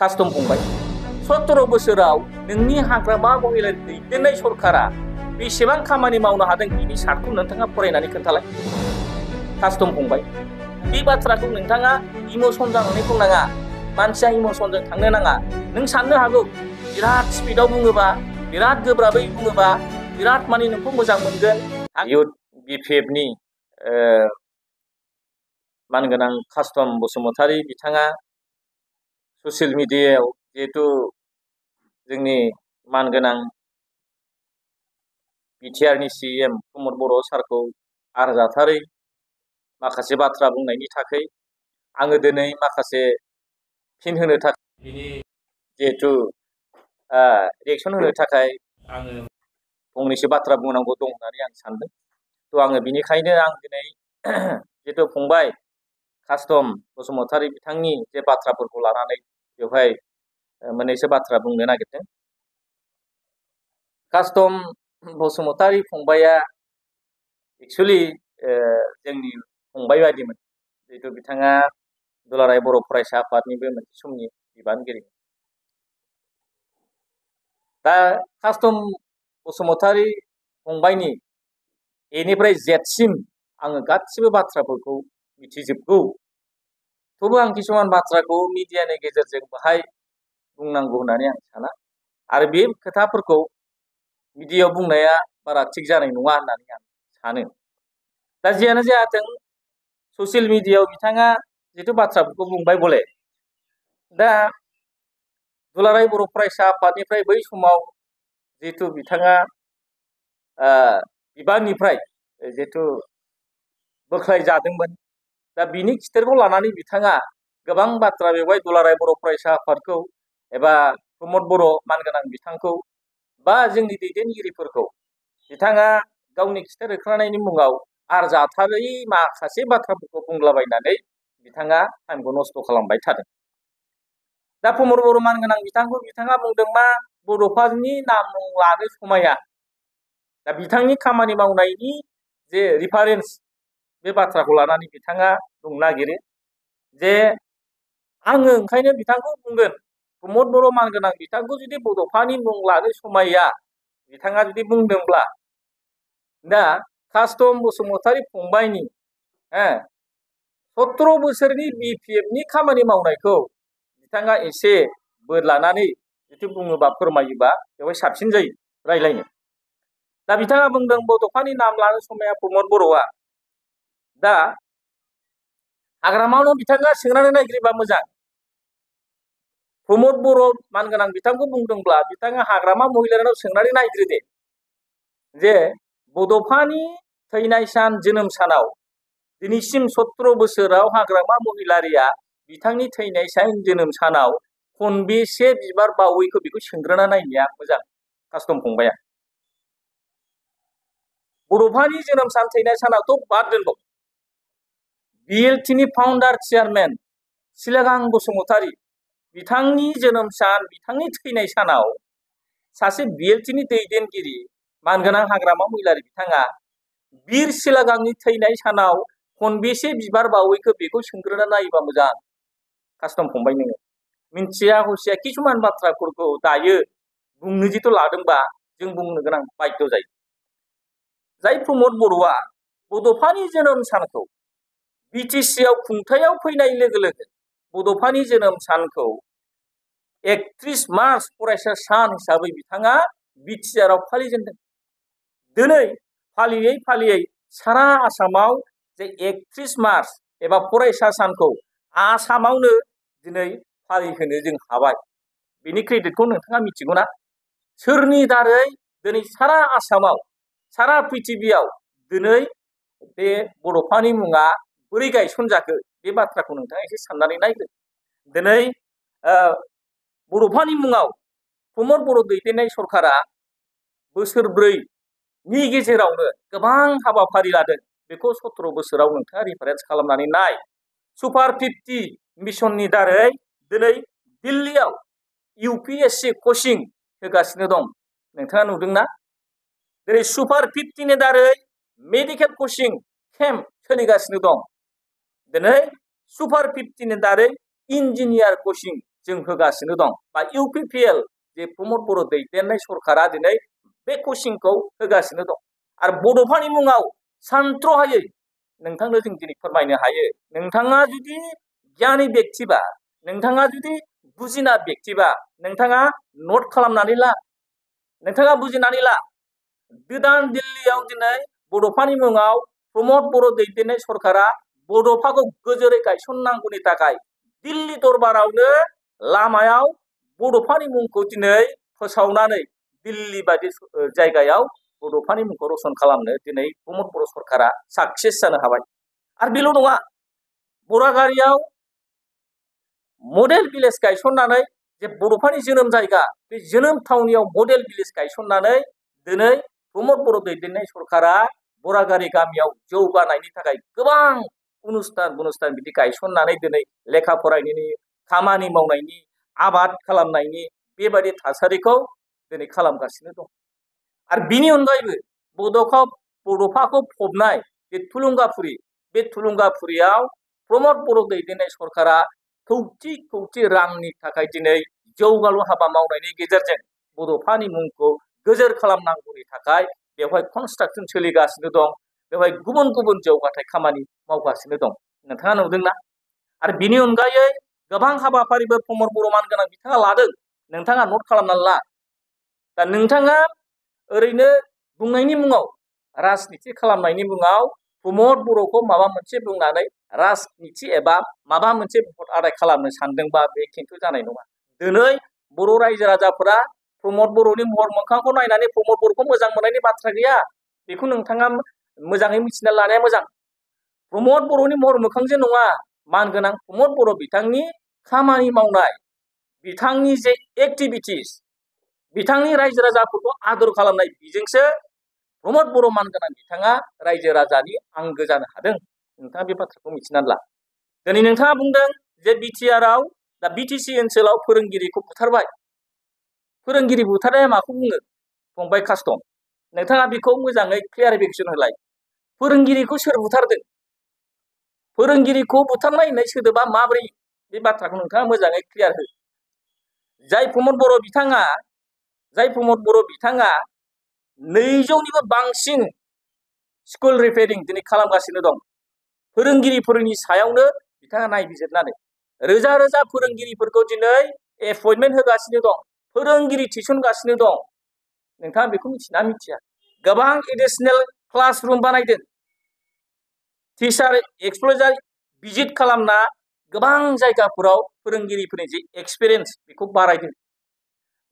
Custom फंबाय 17 बोसोराव नोंनि हाग्रामा महिला दैदेननाय सरकारा बेसेबां खामानि मावनो हादों बिनि सार्टखौ नोंथाङा फरायनानै खोन्थालाय कास्टम फंबाय बे बाथ्राखौ नोंथाङा इमोसन जानानै बुंनाङा मानसिया इमोसनजों थांनो नाङा नों साननो हागौ बिराद स्पिडआव बुङोबा बिराद गोब्राबै बुङोबा बिराद माने नोंखौ मोजां मोनगोन इउथ बिपिएफनि मानगोनां कास्टम बसुमतारी बिथाङा ससियेल मिडियायाव जिहेतु जोंनि मानगोनां बिटिआरनि सीएम प्रमद बर' सारखौ आरजाथारै माखासे बाथ्रा बुंनायनि थाखाय आङो दिनै माखासे फिन होनो थाखाय बिनि जिहेतु रिएक्सन होनो थाखाय आङो फंनैसो बाथ्रा बुंनांगौ दं होननानै आं सानदों थ' आङो बिनिखायनो आं दिनै जिहेतु फंबाय कास्टम बसुमतारी बिथांनि जे बाथ्राफोरखौ लानानै बेवहाय मोननैसो बाथ्रा बुंनो नागिरदों कास्टम बसुमतारी फंबाया एक्चुअली जोंनि फंबाय बायदिमोन जिहेतु बिथाङा दुलाराय बर' फरायसा आफादनिबो मोनसे समनि बिबानगिरि दा कास्टम बसुमतारी फंबायनि एनिफ्राय जेडसिम आङो गासिबो बाथ्राफोरखौ मिथिजोबगौ थेवबो आं किसुमान बाथ्राखौ मिडियानि गेजेरजों बाहाय बुंनांगौ होननानै आं साना आरो बे खोथाफोरखौ मिडियायाव बुंनाया बारा थिग जानाय नङा होननानै आं सानो दा जियानो जायाथों ससियेल मिडियायाव बिथाङा जिथु बाथ्राफोरखौ बुंबाय बले दा दुलाराय बर' फरायसा आफादनिफ्राय बै समाव जिहेतु बिथाङा बिबाननिफ्राय जिहेतु बोख्लाय जादोंमोन दा बिनि खिथेरखौ लानानै बिथाङा गोबां बाथ्रा बेवहाय दुलाराय बर' फरायसा आफादखौ एबा प्रमद बर' मानगोनां बिथांखौ बा जोंनि दैदेनगिरिफोरखौ बिथाङा गावनि खिथेर होखारनायनि मुङाव आरजाथारै माखासे बाथ्राफोरखौ बुंलाबायनानै बिथाङा टाइमखौ नस्थ' खालामबाय थादों दा प्रमद बर' मानगोनां बिथांखौ बिथाङा बुंदों मा बड'फानि नाम लानो समाया दा बिथांनि खामानि मावनायनि जे रिफारेन्स बे बाथ्राखौ लानानै बिथाङा बुंनो नागिरो जे आङो ओंखायनो बिथांखौ बुंगोन प्रमद बर' मानगोनां बिथांखौ जुदि बड'फानि मुं लानो समाया बिथाङा जुदि बुंदोंब्ला दा कास्टम बसुमतारी फंबायनि 17 बोसोरनि बिपिएफनि खामानि मावनायखौ बिथाङा एसे बोदलानानै जिथु बुङोबा फोरमायोबा बेवहाय साबसिन जायो रायलायनो दा बिथाङा बुंदों बड'फानि नाम लानो समाया प्रमद बर'आ दा हाग्रामायावनो बिथाङा सोंनानै नायग्रोबा मोजां प्रमद बर' मानगोनां बिथांखौ बुंदोंब्ला बिथाङा हाग्रामा महिलारिनाव सोंनानै नायग्रोदे जे बड'फानि थैनाय सान जोनोम सानाव दिनैसिम 17 बोसोराव हाग्रामा महिलारिया बिथांनि थैनाय सान जोनोम सानाव खनबेसे बिबार बावैखौ बेखौ सोंग्रोना नायनाया मोजां कास्टम फंबाया बड'फानि जोनोम सान थैनाय सानावथ' बाद दोनबाव बिएलटिनि फाउन्डार चेयारमेन सिलागां बसुमतारी बिथांनि जोनोम सान बिथांनि थैनाय सानाव सासे बिएलटिनि दैदेनगिरि मानगोनां हाग्रामा महिलारि बिथाङा बिर सिलागांनि थैनाय सानाव खनबेसे बिबार बावैखौ बेखौ सोंग्रोना नायोबा मोजां कास्टम फंबाय नोङो मिन्थिया हसिया किसुमान बाथ्राफोरखौ दायो बुंनो जिथु लादोंबा जों बुंनो गोनां बाध्य जायो जाय प्रमद बर'आ बड'फानि जोनोम सानखौ बिटिसिआव खुंथायाव फैनाय लोगो लोगो बड'फानि जोनोम सानखौ 31 मार्च फरायसा सान हिसाबै बिथाङा बिटिआरआव फालिजेनदों दिनै फालियै फालियै सारा आसामाव जे 31 मार्च एबा फरायसा सानखौ आसामावनो दिनै फालिहोनो जों हाबाय बेनि क्रेडिटखौ नोंथाङा मिथिगौ ना सोरनि दारै दिनै सारा आसामाव सारा पृथिबियाव दिनै बे बड'फानि मुङा बोरै गायसनजाखो बे बाथ्राखौ नोंथाङा एसे साननानै नायदो दिनै बड'फानि मुङाव प्रमद बर' दैदेननाय सरकारा बोसोरब्रैनि गेजेरावनो गोबां हाबाफारि लादों बेखौ 17 बोसोराव नोंथाङा रिफारेन्स खालामनानै नाय सुपार 50 मिशननि दारै दिनै दिल्लीयाव UPSC कचिं होगासिनो दं नोंथाङा नुदोंना दिनै सुपार 50नि दारै मेडिकेल कचिं केम्प सोलिगासिनो दं दिनै सुपार 50नि दारै इन्जिनियार कचिं जों होगासिनो दं बा इउपिपिएल जे प्रमद बर' दैदेननाय सरकारा दिनै बे कचिंखौ होगासिनो दं आरो बड'फानि मुङाव सानथ्र'हायै नोंथांनो जों दिनै फोरमायनो हायो। नोंथाङा जुदि गियानि व्यक्तिबा, नोंथाङा जुदि बुजिना व्यक्तिबा, नोंथाङा नट खालामनानै ला, नोंथाङा बुजिनानै ला। गोदान दिल्लीयाव दिनै बड'फानि मुङाव प्रमद बर' दैदेननाय सरकारा बड'फाखौ गोजोरै गायसननांगौनि थाखाय दिल्ली दरबारावनो लामायाव बड'फानि मुंखौ दिनै फोसावनानै दिल्ली बायदि जायगायाव बड'फानि मुंखौ रोशन खालामनो दिनै प्रमद बर' सरकारा साक्सेस जानो हाबाय। आरो बेल' नङा, बरागारियाव मडेल भिलेज गायसननानै जे बड'फानि जोनोम जायगा, बे जोनोम थावनियाव मडेल भिलेज गायसननानै दिनै प्रमद बर' दैदेननाय सरकारा बरागारि गामियाव जौगानायनि थाखाय गोबां अनुस्थान बिदि गायसननानै दिनै लेखा फरायनायनि, खामानि मावनायनि, आबाद खालामनायनि बेबायदि थासारिखौ दिनै खालामगासिनो दं। आरो बिनि अनगायैबो बड'फाखौ फबनाय जे थुलुंगाफुरि, बे थुलुंगाफुरियाव प्रमद बर' दैदेननाय सरकारा खौथि खौथि रांनि थाखाय दिनै जौगालु हाबा मावनायनि गेजेरजों बड'फानि मुंखौ गोजोर खालामनांगौनि थाखाय बेवहाय कनस्ट्राक्सन सोलिगासिनो दं, बेवहाय गुबुन गुबुन जौगाथाय खामानि मावगासिनो दं। नोंथाङा नुदोंना? आरो बिनि अनगायै गोबां हाबाफारिबो प्रमद बर' मानगोनां बिथाङा लादों। नोंथाङा नट खालामनानै ला। दा नोंथाङा ओरैनो बुंनायनि मुङाव, राजनिति खालामनायनि मुङाव प्रमद बर'खौ माबा मोनसे बुंनानै राजनिति एबा माबा मोनसे भट आदाय खालामनो सानदोंबा बे खिन्थु जानाय नङा। दिनै बर' रायजो राजाफोरा प्रमद बर'नि महर मोखांखौ नायनानै प्रमद बर'खौ मोजां मोननायनि बाथ्रा गैया। बेखौ नोंथाङा मोजाङै मिथिना लानाया मोजां। प्रमद बर'नि महर मोखांजों नङा, मानगोनां प्रमद बर' बिथांनि खामानि मावनाय, बिथांनि जे एक्टिभिटिस, बिथांनि रायजो राजाफोरखौ आदर खालामनाय, बेजोंसो प्रमद बर' मानगोनां बिथाङा रायजो राजानि आंगो जानो हादों। नोंथाङा बे बाथ्राखौ मिथिनानै ला। दिनै नोंथाङा बुंदों जे बिटिआरआव, दा बिटिसि ओनसोलाव फोरोंगिरिखौ बुथारबाय। फोरोंगिरि बुथारनाया माखौ बुङो फंबाय कास्टम? नोंथाङा बेखौ मोजाङै क्लियारिफिकेसन होलाय। फोरोंगिरिखौ सोर बुथारदों? फोरोंगिरिखौ बुथारनाय होननाय सोदोबा माबोरै? बे बाथ्राखौ नोंथाङा मोजाङै क्लियार हो। जाय प्रमद बर' बिथाङा 200निबो बांसिन स्कुल रिपेयारिं दिनै खालामगासिनो दं। फोरोंगिरिफोरनि सायावनो बिथाङा नायबिजिरनानै रोजा रोजा फोरोंगिरिफोरखौ दिनै एपइन्टमेन्ट होगासिनो दं, फोरोंगिरि थिसनगासिनो दं। नोंथाङा बेखौ मिथिना मिथिया? गोबां एडिशनेल क्लास रुम बानायदों। टिचार एक्सप्लजार भिजिट खालामना गोबां जायगाफोराव फोरोंगिरिफोरनि जे एक्सपिरियेन्स बेखौ बारायदों।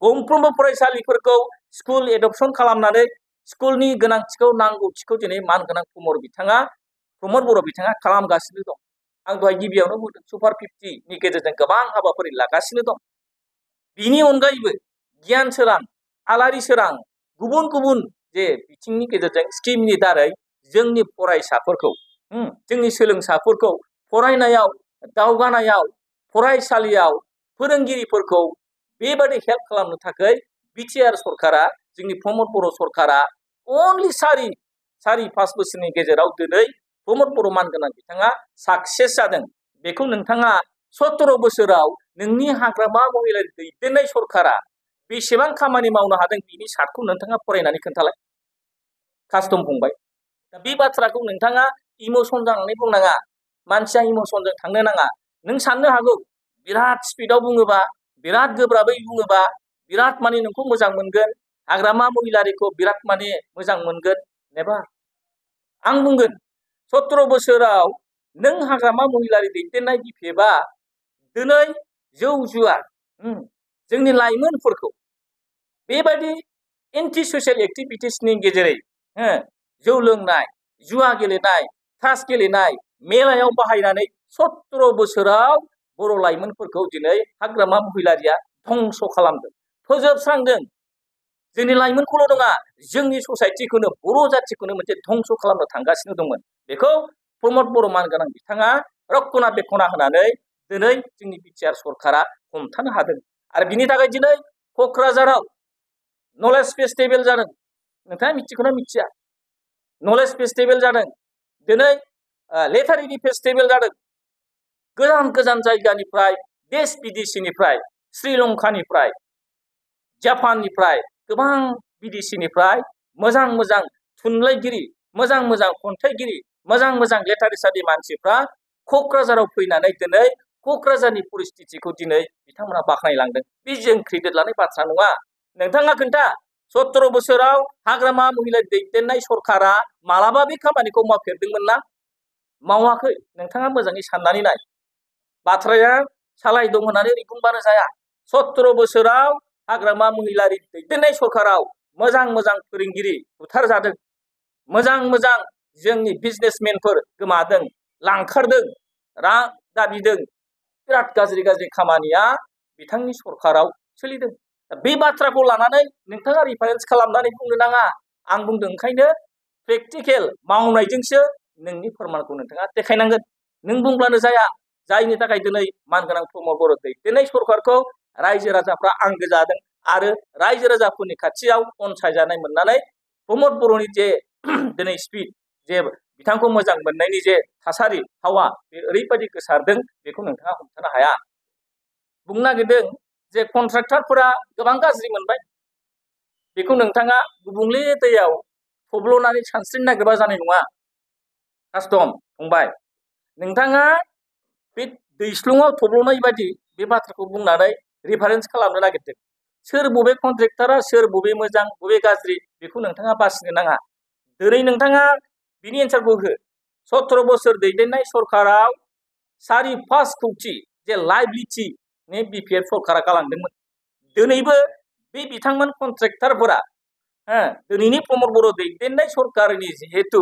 गंफ्रोमबो फरायसालिफोरखौ स्कुल एडप्शन खालामनानै स्कुलनि गोनांथिखौ, नांगौथिखौ दिनै मानगोनां प्रमद बर' बिथाङा खालामगासिनो दं। आं दहाय गिबियावनो बुंदों सुपार 50नि गेजेरजों गोबां हाबाफारि लागासिनो दं। बिनि अनगायैबो गियान सोरां, आलारि सोरां, गुबुन गुबुन जे बिथिंनि गेजेरजों स्किमनि दारै जोंनि फरायसाफोरखौ, जोंनि सोलोंसाफोरखौ फरायनायाव, दावगानायाव, फरायसालियाव फोरोंगिरिफोरखौ बेबादि हेल्प खालामनो थाखाय बिटिआर सरकारा, जोंनि प्रमद बर' सरकारा अनलि 4-5 बोसोरनि गेजेराव दिनै प्रमद बर' मानगोनां बिथाङा साक्सेस जादों। बेखौ नोंथाङा 17 बोसोराव नोंनि हाग्रामा महिलारि दैदेननाय सरकारा बेसेबां खामानि मावनो हादों, बिनि सार्टखौ नोंथाङा फरायनानै खोन्थालाय कास्टम फंबाय। दा बे बाथ्राखौ नोंथाङा इमोसन जानानै बुंनाङा। मानसिया इमोसनजों थांनो नाङा। नों साननो हागौ बिराद स्पिडआव बुङोबा, बिराद गोब्राबै बुङोबा बिराद माने नोंखौ मोजां मोनगोन, हाग्रामा महिलारिखौ बिराद माने मोजां मोनगोन। नेभार। आं बुंगोन 17 बोसोराव नों हाग्रामा महिलारि दैदेननाय बिफेबा दिनै जौ जुवा, जोंनि लाइमोनफोरखौ बेबायदि एन्टि ससियेल एक्टिभिटिसनि गेजेरै जौ लोंनाय, जुवा गेलेनाय, तास गेलेनाय, मेलायाव बाहायनानै 17 बोसोराव बर' लाइमोनफोरखौ दिनै हाग्रामा महिलारिया धंस खालामदों, फोजोबस्रांदों। जोंनि लाइमोनखौल' नङा, जोंनि ससाइटिखौनो, बर' जाथिखौनो मोनसे धंस खालामनो थांगासिनो दंमोन। बेखौ प्रमद बर' मानगोनां बिथाङा रक्षना बेक्षना होनानै दिनै जोंनि बिटिआर सरकारा हमथानो हादों। आरो बिनि थाखाय दिनै क'क्राझाराव नलेज फेस्टिभेल जादों। नोंथाङा मिथिगौना मिथिया? नलेज फेस्टिभेल जादों। दिनै लिटारेरि फेस्टिभेल जादों। गोजान गोजान जायगानिफ्राय देश विदेशिनिफ्राय श्रीलंकानिफ्राय जापाननिफ्राय गोबां विदेशिनिफ्राय मोजां मोजां थुनलाइगिरि मोजां मोजां खन्थाइगिरि मोजां मोजां लिटारेसारनि मानसिफ्रा क'क्राझाराव फैनानै दिनै क'क्राझारनि परिस्थितिखौ दिनै बिथांमोना बाख्नायलांदों। बे जों क्रेडिट लानाय बाथ्रा नङा। नोंथाङा खोन्था 17 बोसोराव हाग्रामा महिला दैदेननाय सरकारा मालाबा बे खामानिखौ मावफेरदोंमोन ना? मावाखै। नोंथाङा मोजाङै साननानै नाय। बाथ्राया सालाय दं होननानै बुंबानो जाया। 17 बोसोराव हाग्रामा महिलारि दैदेननाय सरकाराव मोजां मोजां फोरोंगिरि बुथारजादों। मोजां मोजां जोंनि बिजनेसमेनफोर गोमादों, लांखारदों, रां दाबिदों। बिराद गाज्रि गाज्रि खामानिया बिथांनि सरकाराव सोलिदों। बे बाथ्राखौ लानानै नोंथाङा रिफारेन्स खालामनानै बुंनो नाङा। आं बुंदों ओंखायनो प्रेक्टिकेल मावनायजोंसो नोंनि फोरमानखौ नोंथाङा देखायनांगोन। नों बुंब्लानो जाया। जायनि थाखाय दिनै मानगोनां प्रमद बर' दैदेननाय सरकारखौ रायजो राजाफ्रा आंगो जादों आरो रायजो राजाफोरनि खाथियाव अनसायजानाय मोननानै प्रमद बर'नि जे दिनै स्पिड जे बिथांखौ मोजां मोननायनि जे थासारि हावा बे ओरैबायदि गोसारदों बेखौ नोंथाङा हमथानो हाया। बुंनो नागिरदों जे कन्ट्राक्टरफोरा गोबां गाज्रि मोनबाय। बेखौ नोंथाङा गुबुंले दैयाव थब्ल'नानै सानस्रिनो नागिरबा जानाय नङा। कास्टम फंबाय, नोंथाङा बे दैस्लुङाव थब्ल'नाय बायदि बे बाथ्राखौ बुंनानै रिफारेन्स खालामनो नागिरदों। सोर बबे कन्ट्रेक्टरा सोर बबे मोजां बबे गाज्रि बेखौ नोंथाङा बासिनो नाङा। दिनै नोंथाङा बिनि एन्सारखौ हो। 17 बोसोर दैदेननाय सरकाराव 5.5 कौटि जे लाइबिलिटि ने बिपिएफ सरकारा गालांदोंमोन। दिनैबो बे बिथांमोन कन्ट्रेक्टरफोरा दिनैनि प्रमद बर' दैदेननाय सरकारनि जिहेतु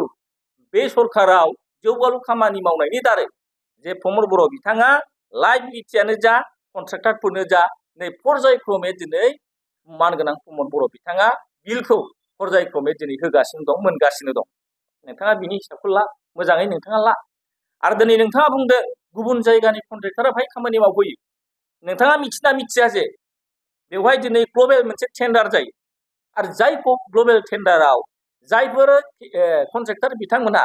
बे सरकाराव जौगालु खामानि मावनायनि दारै जे प्रमद बर' बिथाङा लाइबिलिटियानो जा कन्ट्रेक्टरफोरनो जा नै पर्यायक्रमे दिनै मानगोनां प्रमद बर' बिथाङा बिलखौ पर्यायक्रमे दिनै होगासिनो दं, मोनगासिनो दं। नोंथाङा बिनि हिसाबखौ ला, मोजाङै नोंथाङा ला। आरो दिनै नोंथाङा बुंदों गुबुन जायगानि कन्ट्रेक्टरा बेहाय खामानि मावफैयो। नोंथाङा मिथिना मिथिया जे बेवहाय दिनै ग्लबेल मोनसे टेन्डार जायो आरो जाय ग्लबेल टेन्डाराव जायफोर कन्ट्रेक्टर बिथांमोना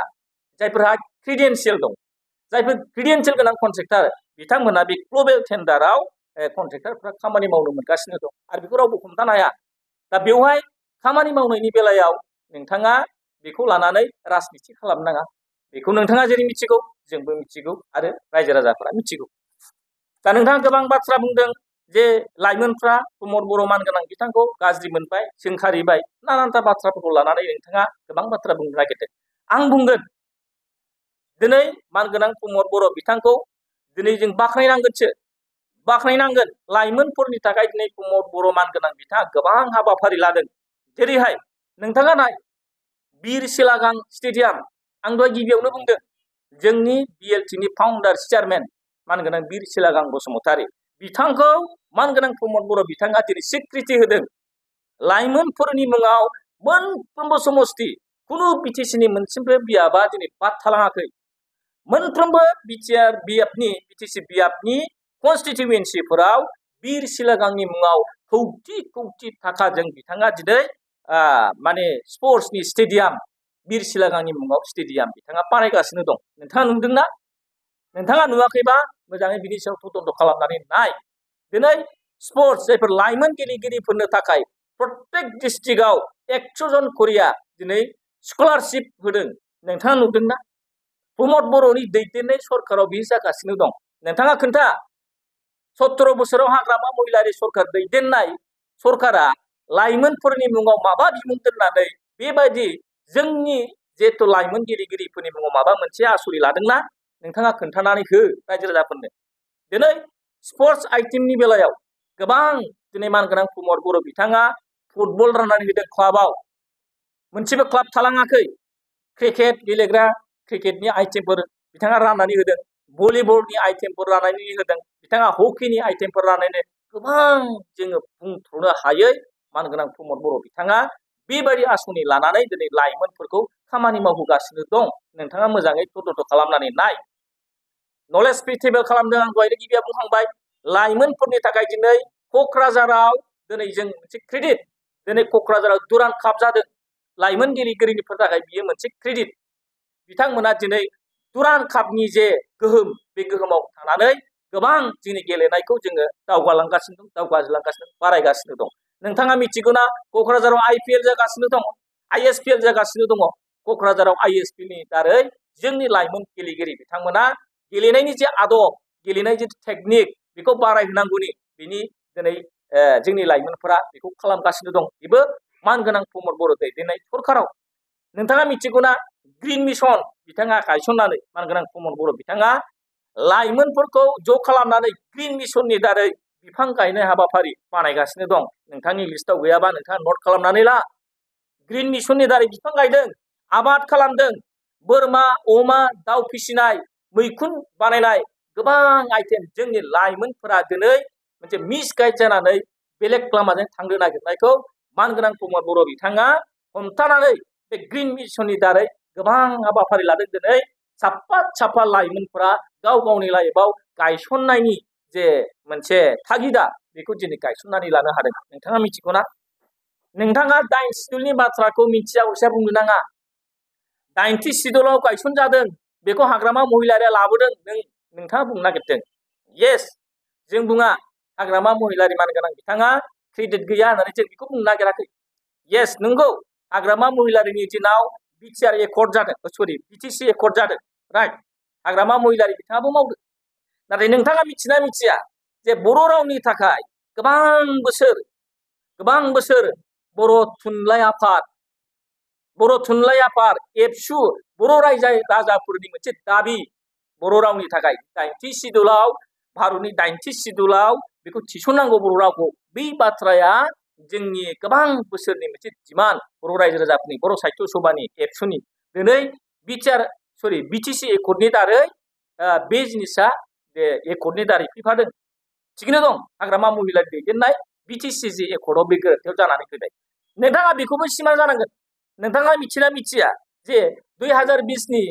जायफोरहा क्रिडेन्सियेल दं, जायफोर क्रिडेन्सियेल गोनां कन्ट्रेक्टर बिथांमोना बे ग्लबेल टेन्डाराव कन्ट्रेक्टरफ्रा खामानि मावनो मोनगासिनो दं आरो बेखौ रावबो हमथानो हाया। दा बेवहाय खामानि मावनायनि बेलायाव नोंथाङा बेखौ लानानै राजनिति खालामनो नाङा। बेखौ नोंथाङा जेरै मिथिगौ जोंबो मिथिगौ आरो रायजो राजाफोरा मिथिगौ। दा नोंथाङा गोबां बाथ्रा बुंदों जे लाइमोनफ्रा प्रमद बर' मानगोनां बिथांखौ गाज्रि मोनबाय, सोंखारिबाय, नानानथा बाथ्राफोरखौ लानानै नोंथाङा गोबां बाथ्रा बुंनो नागिरदों। आं बुंगोन दिनै मानगोनां प्रमद बर' बिथांखौ दिनै जों बाख्नायनांगोनसो, बाख्नायनांगोन। लाइमोनफोरनि थाखाय दिनै प्रमद बर' मानगोनां बिथाङा गोबां हाबाफारि लादों। जेरैहाय नोंथाङा नाय बिर सिलागां स्टेडियाम, आं दहाय गिबियावनो बुंदों जोंनि बिएलटिनि फाउन्डार चेयारमेन मानगोनां बिर सिलागां बसुमतारी बिथांखौ मानगोनां प्रमद बर' बिथाङा दिनै स्वीकृति होदों। लाइमोनफोरनि मुङाव मोनफ्रोमबो समस्ति खुनु बिटिसिनि मोनसेबो बियाबा दिनै बाद थालाङाखै। मोनफ्रोमबो बिटिसि बियाबनि कन्स्टिटिउएन्सिफोराव बिर सिलागांनि मुङाव कौटि कौटि थाखाजों बिथाङा दिनै माने स्पर्ट्सनि स्टेडियाम बिर सिलागांनि मुङाव स्टेडियाम बिथाङा बानायगासिनो दं। नोंथाङा नुदोंना? नोंथाङा नुवाखैबा मोजाङै बिनि सायाव तदन्त खालामनानै नाय। दिनै स्पर्ट्स जायफोर लाइमोन गेलेगिरिफोरनो थाखाय प्रत्येक डिस्ट्रिक्टआव 100 जन करिया दिनै स्कलारशिप होदों। नोंथाङा नुदोंना? प्रमद बर'नि दैदेननाय सरकाराव बियो जागासिनो दं। नोंथाङा खोन्था 17 बोसोराव हाग्रामा महिलारि सरकार दैदेननाय सरकारा लाइमोनफोरनि मुङाव माबा बिमुं दोननानै बेबायदि जोंनि जिहेतु लाइमोन गेलेगिरिफोरनि मुङाव माबा मोनसे आसुरि लादोंना? नोंथाङा खोन्थानानै हो रायजो राजाफोरनो। दिनै स्पर्ट्स आइटेमनि बेलायाव गोबां दिनै मानगोनां प्रमद बर' बिथाङा फुटबल राननानै होदों क्लाबाव, मोनसेबो क्लाब थालाङाखै। क्रिकेट गेलेग्रा क्रिकेटनि आइटेमफोर बिथाङा राननानै होदों, भलिबलनि आइटेमफोर राननानै होदों, बिथाङा हकिनि आइटेमफोर राननानै गोबां जोङो बुंथ्र'नो हायै मानगोनां प्रमद बर' बिथाङा बेबायदि आसनि लानानै दिनै लाइमोनफोरखौ खामानि मावहोगासिनो दं। नोंथाङा मोजाङै तदन्त खालामनानै नाय। नलेज फेस्टिभेल खालामदों, आं दहायनो गिबियाव बुंखांबाय। लाइमोनफोरनि थाखाय दिनै क'क्राझाराव दिनै जों मोनसे क्रेडिट, दिनै क'क्राझाराव दुरान्ड काप जादों। लाइमोन गेलेगिरिफोरनि थाखाय बियो मोनसे क्रेडिट। बिथांमोना दिनै दुरान्ड कापनि जे गोहोम बे गोहोमाव थांनानै गोबां जोंनि गेलेनायखौ जोङो दावगालांगासिनो दं, बारायगासिनो दं। नोंथाङा मिथिगौना क'क्राझाराव IPL जागासिनो दं, ISPL जागासिनो दङ। क'क्राझाराव ISPL नि दारै जोंनि लाइमोन गेलेगिरि बिथांमोना गेलेनायनि जे आदब, गेलेनाय जे टेकनिक बेखौ बारायहोनांगौनि बिनि दिनै जोंनि लाइमोनफोरा बेखौ खालामगासिनो दं। बेबो मानगोनां प्रमद बर' दैदेननाय सरखाराव। नोंथाङा मिथिगौना ग्रिन मिशन बिथाङा गायसननानै मानगोनां प्रमद बर' बिथाङा लाइमोनफोरखौ ज' खालामनानै ग्रिन मिशननि दारै बिफां गायनाय हाबाफारि बानायगासिनो दं। नोंथांनि लिस्टआव गैयाबा नोंथाङा नट खालामनानै ला। ग्रिन मिशननि दारै बिफां गायदों, आबाद खालामदों, बोरमा, अमा, दाउ फिसिनाय, मैखुन बानायनाय गोबां आइटेम जोंनि लाइमोनफोरा दिनै मोनसे मिसगाइड जानानै बेलेग लामाजों थांनो नागिरनायखौ मानगोनां प्रमद बर' बिथाङा हमथानानै बे ग्रिन मिशननि दारै गोबां हाबाफारि लादों। दिनै साफा लाइमोनफोरा गाव गावनि लाइफआव गायसननायनि जे मोनसे थागिदा बेखौ दिनै गायसननानै लानो हादों। नोंथाङा मिथिगौना? नोंथाङा 8 सिडुलनि बाथ्राखौ मिथिया हसिया बुंनो नाङा। 8थि सिडुलाव गायसनजादों, बेखौ हाग्रामा महिलारिया लाबोदों, नोंथाङा बुंनो नागिरदों। येस, जों बुङा हाग्रामा महिलारि मानगोनां बिथाङा क्रेडिट गैया होननानै जों बेखौ बुंनो नागिराखै। येस, नंगौ हाग्रामा महिलारिनि दिनाव बिटिआर एकर्ड जादों, BTC एकर्ड जादों, राइट। हाग्रामा महिलारि बिथाङाबो मावदों। नाथाय नोंथाङा मिथिना मिथिया जे बर' रावनि थाखाय गोबां बोसोर बर' थुनलाइ आफाद एबसु बर' राजाफोरनि मोनसे दाबि बर' रावनि थाखाय 8थि सिडुलाव, भारतनि 8थि सिडुलाव बेखौ थिसननांगौ बर' रावखौ। बै बाथ्राया जोंनि गोबां बोसोरनि मोनसे डिमान्ड बर' रायजो राजाफोरनि, बर' साहित्य सभानि एबसुनि। दिनै BTC एकर्डनि दारै बे जिनिसा बे एकर्डनि दारै फैफादों। थिगैनो दं, हाग्रामा महिलारि दैदेननाय BTC जे एकर्डआव बे गोरोन्थियाव जानानै फैबाय। नोंथाङा बेखौबो सिमा जानांगोन। नोंथाङा मिथिना मिथिया जे 2020नि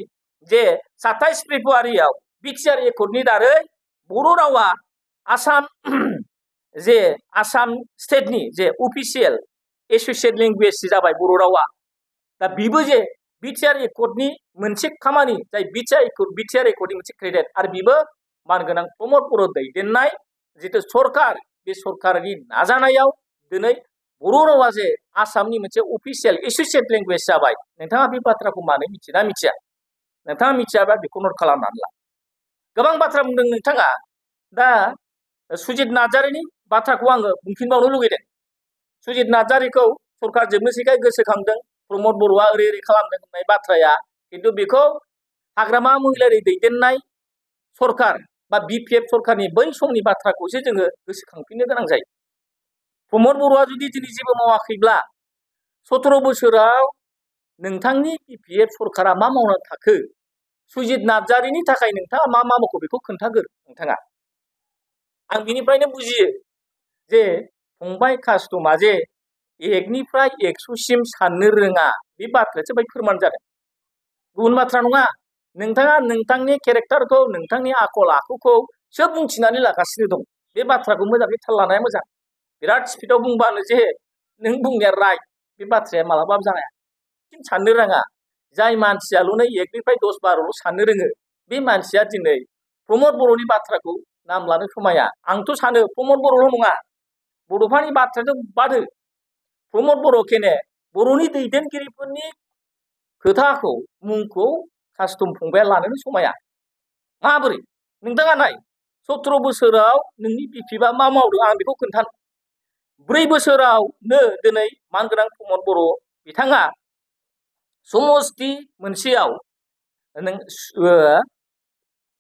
जे 27 फेब्रुवारियाव बिटिआर एकर्डनि दारै बर' रावा आसाम स्टेटनि जे अफिसियेल एस'सियेट लेंगुवेज जाबाय बर' रावा। दा बेबो जे बिटिआर एकर्डनि मोनसे खामानि, जाय बिटिआर एकर्डनि मोनसे क्रेडिट, आरो बेबो मानगोनां प्रमद बर' दैदेननाय जितु सरकार, बे सरकारनि नाजानायाव दिनै बर' रावा जे आसामनि मोनसे अफिसियेल एस'सियेट लेंगुवेज जाबाय। नोंथाङा बे बाथ्राखौ मानो मिथिना मिथिया? नोंथाङा मिथियाबा बेखौ नट खालामनानै ला। गोबां बाथ्रा बुंदों नोंथाङा। दा सुजित नार्जारिनि बाथ्राखौ आङो बुंफिनबावनो लुगैदों। सुजित नार्जारिखौ सरकार जोबनोसैखाय गोसोखांदों, प्रमद बर'आ ओरै खालामदों होननाय बाथ्राया, खिन्थु बेखौ हाग्रामा महिलारि दैदेननाय सरकार बा BPF सरकारनि बै समनि बाथ्राखौसो जोङो गोसोखांफिननो गोनां जायो। प्रमद बर'आ जुदि दिनै जेबो मावाखैब्ला 17 बोसोराव नोंथांनि BPF सरकारा मा मावनानै थाखो? सुजित नार्जारिनि थाखाय नोंथाङा मा मावखो बेखौ खोन्थागोर नोंथाङा। आं बिनिफ्रायनो बुजियो जे फंबाय कास्टमा जे 1निफ्राय 100सिम साननो रोङा, बे बाथ्रायासो बाय फोरमान जादों, गुबुन बाथ्रा नङा। नोंथाङा नोंथांनि केरेक्टारखौ, नोंथांनि आखल आखुखौ सोब बुंथिनानै लागासिनो दं। बे बाथ्राखौ मोजाङै थाल लानाया मोजां। बिराद स्पिडआव बुंबानो जे नों बुंनाया राइट, बे बाथ्राया मालाबाबो जाया। साननो रोङा, जाय मानसियाल'नो 1निफ्राय 10-12ल' साननो रोङो, बे मानसिया दिनै प्रमद बर'नि बाथ्राखौ नाम लानो समाया। आंथ' सानो प्रमद बर'ल' नङा, बड'फानि बाथ्राजों बादो प्रमद बर' केने बर'नि दैदेनगिरिफोरनि खोथाखौ, मुंखौ कास्टम फंबाया लानोनो समाया। माबोरै? नोंथाङा नाय, 17 बोसोराव नोंनि बिपिएफआ मा मावदों आं बेखौ खोन्थानो। 4 बोसोरावनो दिनै मानगोनां प्रमद बर' बिथाङा समस्ति मोनसेयाव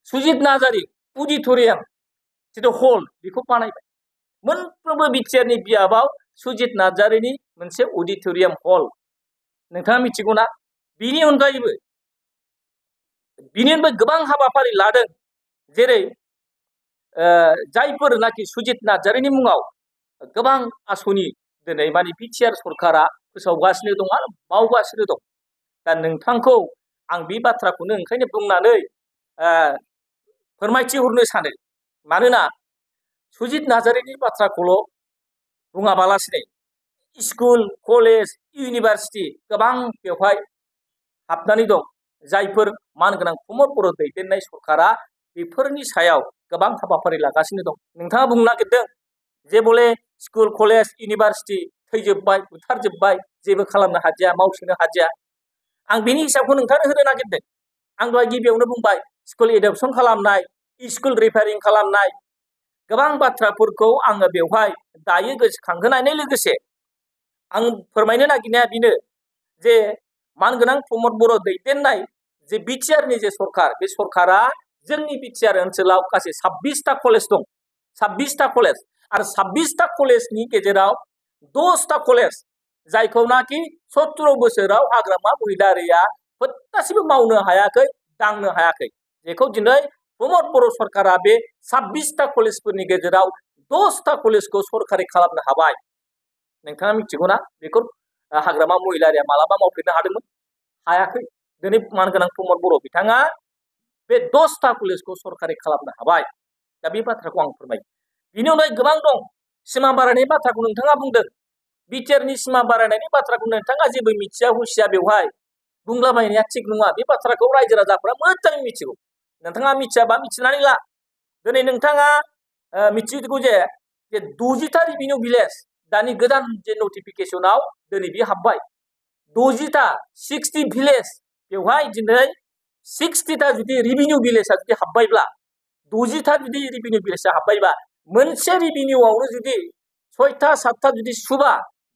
सुजित नार्जारि अडिट'रियाम जितु हल बेखौ बानायबाय। मोनफ्रोमबो बिटिआरनि बियाबाव सुजित नार्जारिनि मोनसे अडिट'रियाम हल। नोंथाङा मिथिगौना? बिनि अनगायैबो गोबां हाबाफारि लादों, जेरै जायफोरनाखि सुजित नार्जारिनि मुङाव गोबां आसनि दिनै माने बिटिआर सरकारा फोसावगासिनो दं आरो मावगासिनो दं। दा नोंथांखौ आं बे बाथ्राखौनो ओंखायनो बुंनानै फोरमायथि हरनो सानो। मानोना सुजित नार्जारिनि बाथ्राखौल' बुङाबालासिनो स्कुल, कलेज, इउनिभारसिटि गोबां बेवहाय हाबनानै दं, जायफोर मानगोनां प्रमद बर' दैदेननाय सरकारा बेफोरनि सायाव गोबां हाबाफारि लागासिनो दं। नोंथाङा बुंनो नागिरदों जे बले स्कुल कलेज इउनिभार्सिटि थैजोब्बाय बुथारजोब्बाय जेबो खालामनो हादिया मावसोनो हादिया। आं बेनि हिसाबखौ नोंथांनो होनो नागिरदों। आं दहाय गिबियावनो बुंबाय स्कुल एडप्सन खालामनाय स्कुल रिपेयारिं खालामनाय गोबां बाथ्राफोरखौ आङो बेवहाय दायो गोसोखांहोनायनि लोगोसे आं फोरमायनो नागिरनाया बेनो जे मानगोनां प्रमद बर' दैदेननाय जे बिटिआरनि जे सरकार बे सरकारा जोंनि बिटिआर ओनसोलाव गासै 26टा कलेज दं। 26टा कलेज आरो 26टा कलेजनि गेजेराव 10टा कलेज जायखौनाखि 17 बोसोराव हाग्रामा महिलारिया फोथासेबो मावनो हायाखै दांनो हायाखै। जेखौ दिनै प्रमद बर' सरकारा बे 26टा कलेजफोरनि गेजेराव 10टा कलेजखौ सरकारि खालामनो हाबाय। नोंथाङा मिथिगौ ना बेखौ हाग्रामा महिलारिया मालाबा मावफेरनो हादोंमोन? हायाखै। दिनै मानगोनां प्रमद बर' बिथाङा बे 10टा कलेजखौ सरकारि खालामनो हाबाय। दा बे बाथ्राखौ आं फोरमायो। बिनि अनगायै गोबां दं। सिमा बारायनायनि बाथ्राखौ नोंथाङा बुंदों। बिटिआरनि सिमा बारायनायनि बाथ्राखौ नोंथाङा जेबो मिथिया हुसिया बेवहाय बुंलाबायनाया थिग नङा। बे बाथ्राखौ रायजो राजाफ्रा मोजाङै मिथिगौ। नोंथाङा मिथियाबा मिथिनानै ला। दिनै नोंथाङा मिथिगौ जे 60टा रेभिनिउ भिलेज दानि गोदान जे नटिफिकेसनाव दिनै बे हाबबाय 60टा 60 भिलेज बेवहाय दिनै 60टा जुदि रेभिनिउ भिलेजआ जुदि हाबबायब्ला 60टा जुदि रेभिनिउ भिलेजआ हाबबायबा मोनसे रेभिनिउआवनो जुदि 6टा 7टा जुदि सुबा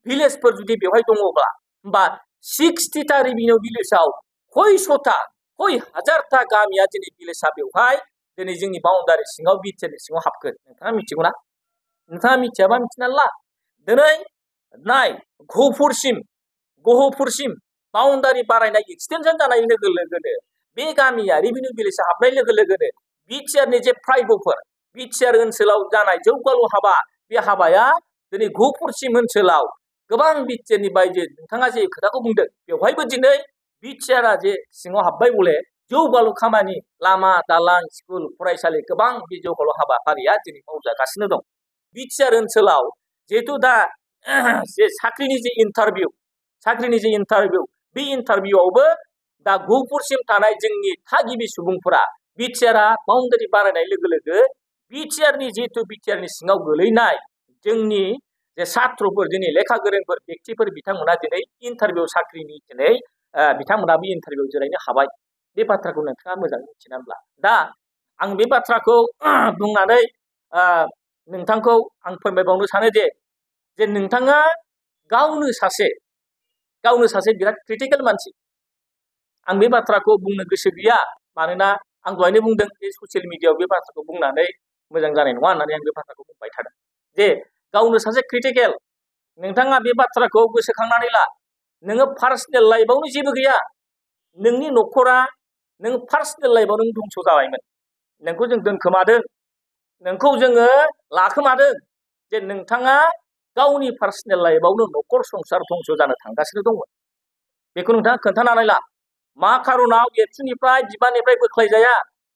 भिलेजफोर जुदि बेवहाय दङब्ला होमबा 60टा रेभिनिउ भिलेजआव खयश'था खय हाजारथा गामिया दिनै भिलेजआ बेवहाय दिनै जोंनि बाउन्डारि सिङाव बिटिआरनि सिङाव हाबगोन। नोंथाङा मिथिगौ ना? नोंथाङा मिथियाबा मिथिनानै ला। दिनै नाय गहपुरसिम बाउन्डारि बारायनाय एक्सटेनसन जानाय लोगो लोगोनो बे गामिया रेभिनिउ भिलेजआ हाबनाय लोगो लोगोनो बिटिआरनि जे फ्लाइअभार बिटिआर ओनसोलाव जानाय जौगालु हाबा बे हाबाया दिनै गहपुरसिम ओनसोलाव गोबां बिटिआरनि बायदि नोंथाङा जे खोथाखौ बुंदों बेवहायबो दिनै बिटिआरआ जे सिङाव हाबबाय बले जौगालु खामानि लामा दालां स्कुल फरायसालि गोबां बे जौगालु हाबाफारिया दिनै मावजागासिनो दं। बिटिआर ओनसोलाव जिहेतु दा जे साख्रिनि जे इन्टारभिउ बे इन्टारभिउआवबो दा गहपुरसिम थानाय जोंनि थागिबि सुबुंफोरा बिटिआरआ बाउन्डारि बारायनाय लोगो लोगो बिटिआरनि जिहेतु बिटिआरनि सिङाव गोलैनाय जोंनि जे सात्रफोर दिनै लेखा गोरोंफोर व्यक्तिफोर बिथांमोना दिनै इन्टारभिउ साख्रिनि दिनै बिथांमोनाबो इन्टारभिउ जिरायनो हाबाय। बे बाथ्राखौ नोंथाङा मोजाङै मिथिनानै ला। दा आं बे बाथ्राखौ बुंनानै नोंथांखौ आं फोरमायबावनो सानो जे नोंथाङा गावनो सासे बिराद क्रिटिकेल मानसि। आं बे बाथ्राखौ बुंनो गोसो गैया मानोना आं दहायनो बुंदों जे ससियेल मिडियायाव बे बाथ्राखौ बुंनानै मोजां जानाय नङा होननानै आं बे बाथ्राखौ बुंबाय थादों जे गावनो सासे क्रिटिकेल। नोंथाङा बे बाथ्राखौ गोसोखांनानै ला। नोङो पार्सनेल लाइफआवनो जेबो गैया। नोंनि न'खरा नों पार्सनेल लाइफआव नों धंस' जाबायमोन। नोंखौ जों दोनखोमादों। नोंखौ जोङो लाखोमादों जे नोंथाङा गावनि पार्सनेल लाइफआवनो न'खर संसार धंस' जानो थांगासिनो दंमोन। बेखौ नोंथाङा खोन्थानानै ला। मा खारनाव एबसुनिफ्राय बिबाननिफ्राय बोख्लायजाया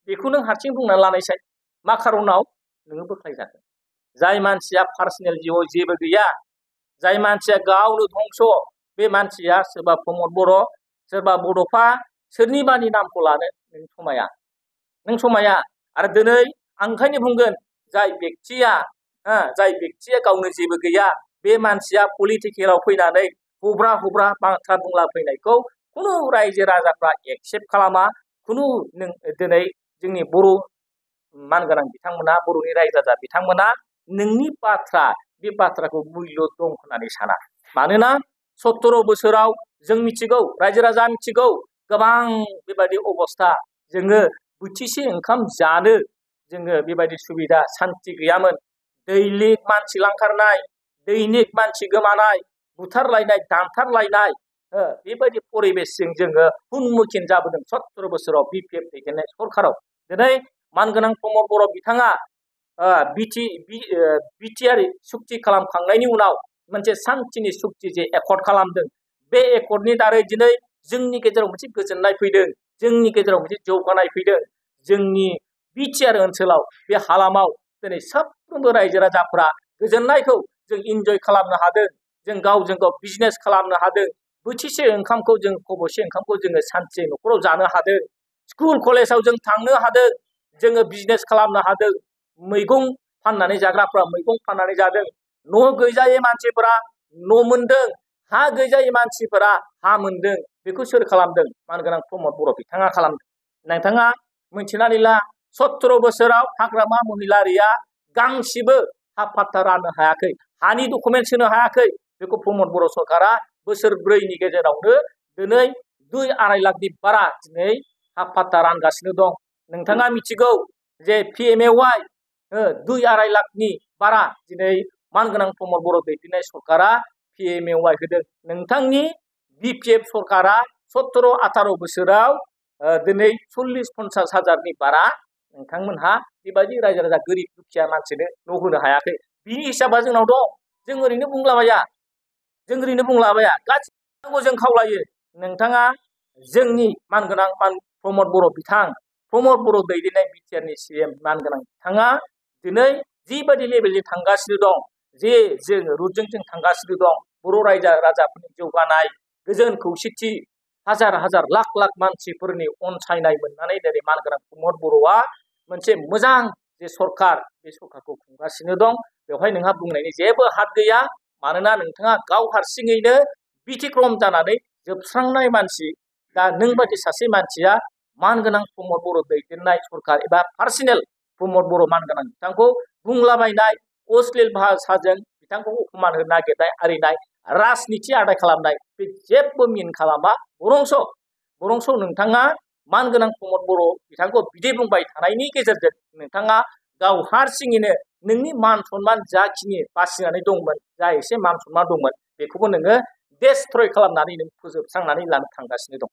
बेखौ नों हारसिं बुंनानै लानायसाय। मा खारनाव नोङो बोख्लायजागोन? जाय मानसिया पार्सनेल जिउआव जेबो गैया, जाय मानसिया गावनो धंस' बे मानसिया सोरबा प्रमद बर' सोरबा बड'फा सोरनिबानि नामखौ लानो नों समाया। आरो दिनै आं ओंखायनो बुंगोन जाय बेक्तिया गावनो जेबो गैया बे मानसिया पलिटिकेलाव फैनानै हुब्रा बाथ्रा बुंलाफैनायखौ खुनु रायजो राजाफ्रा एक्सेप्ट खालामा। दिनै जोंनि बर' मानगोनां बिथांमोना बर'नि रायजो राजा बिथांमोना नोंनि बे बाथ्राखौ मुल्य दं होननानै साना। मानोना 17 बोसोराव जों मिथिगौ रायजो राजा मिथिगौ गोबां बेबायदि अबस्था जोङो बोथिसे ओंखाम जानो जोङो बेबायदि सुबिदा सान्थि गैयामोन। दैलिक मानसि लांखारनाय, दैनिक मानसि गोमानाय, बुथारलायनाय, दानथारलायनाय बेबायदि परिबेसजों जोङो उन्मुखिन जाबोदों 17 बोसोराव बिपिएफ दैदेननाय सरकाराव। दिनै मानगोनां प्रमद बर' बिथाङा बिटिआर सुक्ति खालामखांनायनि उनाव मोनसे सान्थिनि सुक्ति जे एकर्ड खालामदों बे एकर्डनि दारै दिनै जोंनि गेजेराव मोनसे गोजोननाय फैदों। जोंनि गेजेराव मोनसे जौगानाय फैदों। जोंनि बिटिआर ओनसोलाव बे हालामाव दिनै साफ्रोमबो रायजो राजाफ्रा गोजोननायखौ जों इन्जय खालामनो हादों। जों गावजों गाव बिजनेस खालामनो हादों। बोथिसे ओंखामखौ जों खबसे ओंखामखौ जोङो सान्थि न'खराव जानो हादों। स्कुल कलेजाव जों थांनो हादों। जोङो बिजनेस खालामनो हादों। मैगं फाननानै जाग्राफ्रा मैगं फाननानै जादों, न' गैजायै मानसिफोरा न' मोनदों, हा गैजायै मानसिफोरा हा मोनदों। बेखौ सोर खालामदों? मानगोनां प्रमद बर' बिथाङा खालामदों। नोंथाङा मिथिनानै ला 17 बोसोराव हाग्रामा महिलारिया गांसेबो हा पाट्टा राननो हायाखै, हानि डकुमेन्टस होनो हायाखै। बेखौ प्रमद बर' सरकारा बोसोरब्रैनि गेजेरावनो दिनै 2-2.5 लाखनि बारा दिनै हा पाट्टा रानगासिनो दं। नोंथाङा मिथिगौ जे PMAY 2-2.5 लाखनि बारा दिनै मानगोनां प्रमद बर' दैदेननाय सरकारा PMAY होदों। नोंथांनि BPF सरकारा 17-18 बोसोराव दिनै 40-50 हाजारनि बारा नोंथांमोनहा बेबायदि रायजो राजा गोरिब दुखिया मानसिनो न' होनो हायाखै। बिनि हिसाबा जोंनाव दं। जों ओरैनो बुंलाबाया। गासिबो जों खावलायो। नोंथाङा जोंनि मानगोनां प्रमद बर' बिथां, प्रमद बर' दैदेननाय बिटिआरनि CM मानगोनां बिथाङा दिनै जिबायदि लेभेलजों थांगासिनो दं, जे जों रुटजों जों थांगासिनो दं, बर' रायजो राजाफोरनि जौगानाय, गोजोन खौसेथि, हाजार हाजार लाख लाख मानसिफोरनि अनसायनाय मोननानै दिनै मानगोनां प्रमद बर'आ मोनसे मोजां जे सरकार, बे सरकारखौ खुंगासिनो दं। बेवहाय नोंहा बुंनायनि जेबो हाद गैया। मानोना नोंथाङा गाव हारसिङैनो बिथिक्रम जानानै जोबस्रांनाय मानसि। दा नों बायदि सासे मानसिया मानगोनां प्रमद बर' दैदेननाय सरकार एबा पार्सनेल प्रमद बर' मानगोनां बिथांखौ बुंलाबायनाय, अश्लील भाषाजों बिथांखौ अपमान होनो नागिरनाय आरिनाय, राजनिथि आदाय खालामनाय, बे जेबो मिन खालामा। बरंस नोंथाङा मानगोनां प्रमद बर' बिथांखौ बिदि बुंबाय थानायनि गेजेरजों नोंथाङा गाव हारसिङैनो नोंनि मान सन्मान जाखिनि बासिनानै दंमोन, जा एसे मान सन्मान दंमोन, बेखौबो नोङो डेस्ट्रय खालामनानै नों फोजोबस्रांनानै लानो थांगासिनो दं।